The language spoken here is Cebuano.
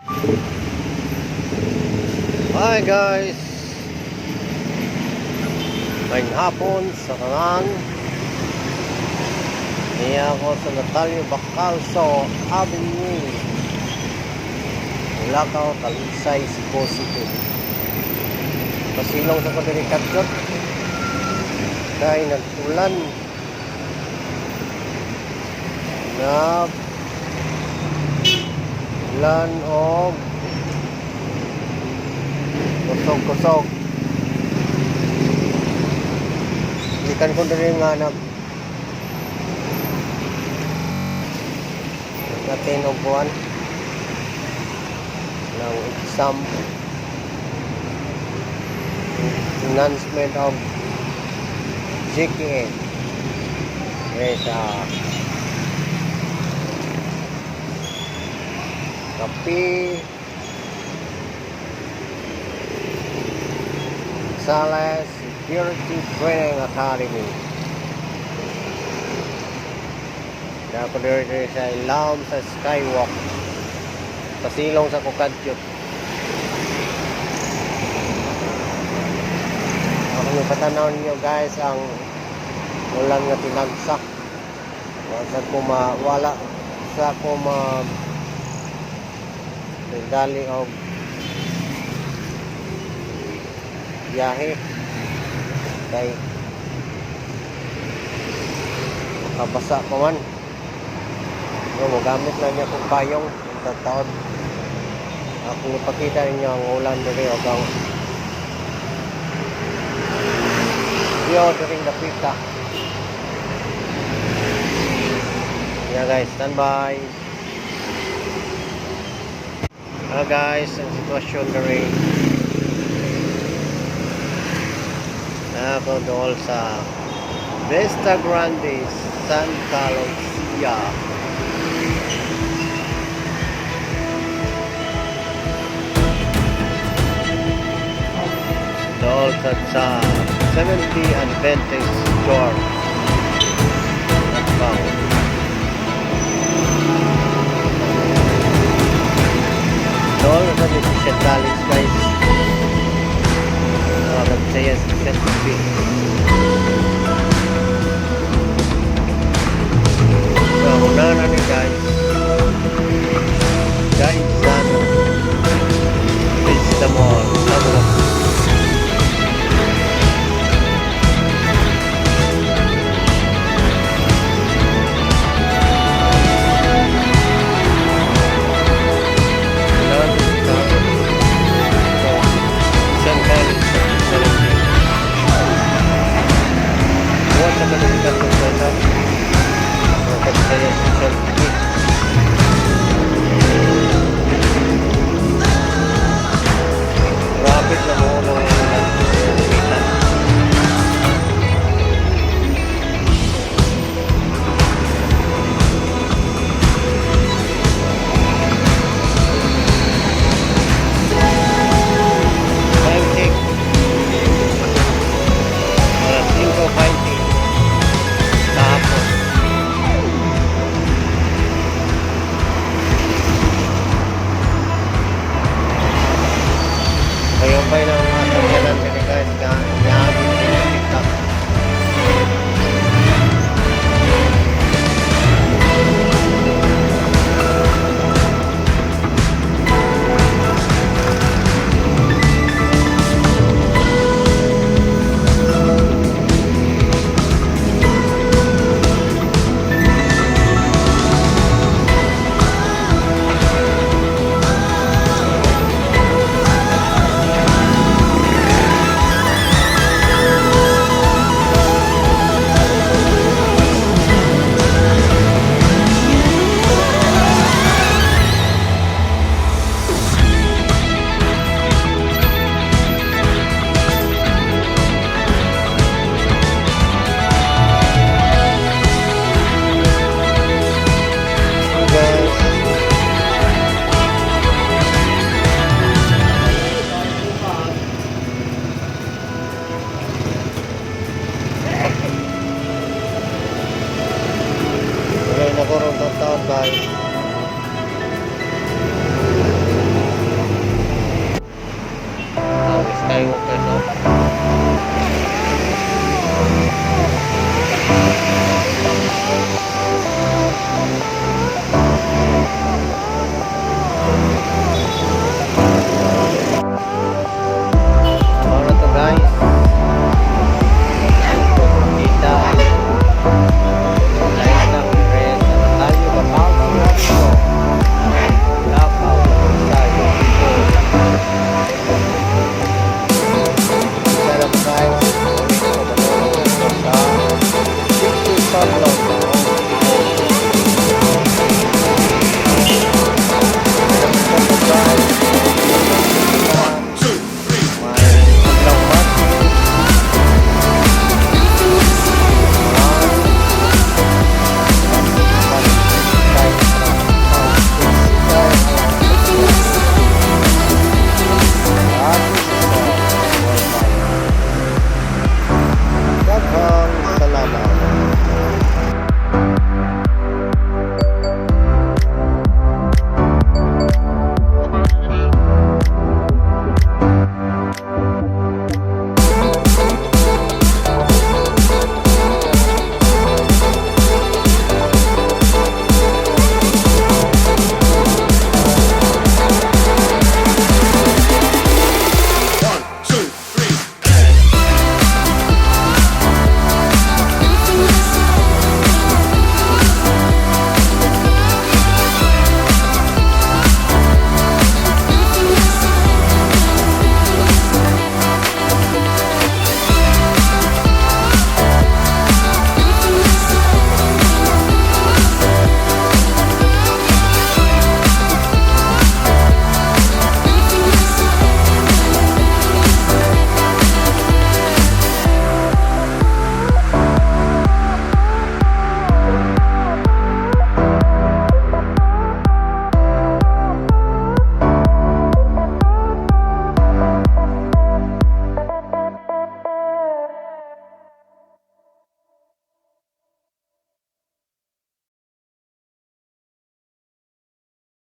Hi guys! Ngayong hapon sa tanan. Niya ako sa Natalio Bacalso Avenue, Lakaw, Talisay, Cebu City. Pasilong sa ko diri kadyot kay nag-ulan na ulan og kusog-kusog. Gikan ko diri nga nag og buwan ng exam enhancement of GKN diri sa Kapi Sales Security Training Academy. Dako diri sa ilawom sa skywalk. Pasilong sa Kukadyot. Ako ni patanaw ninyo guys ang ulan nga tinagsak. Wala sa ko ma wala sa ko ma dali og biyahe kay makabasa pa man. No, mogamit lang niya kong payong tataod. Akong ipakita ninyo ang ulan diri og ang view during the pita. Yeah guys, stand by. Ah guys, ang sitwasyon diri ako dool sa Vista Grande, Santa Lucia. Dool sa 70 Adventist Church. Nagbaw. Dool sa Christian College guys. Nag-Bisaya Christian TV. So, una na ni guys.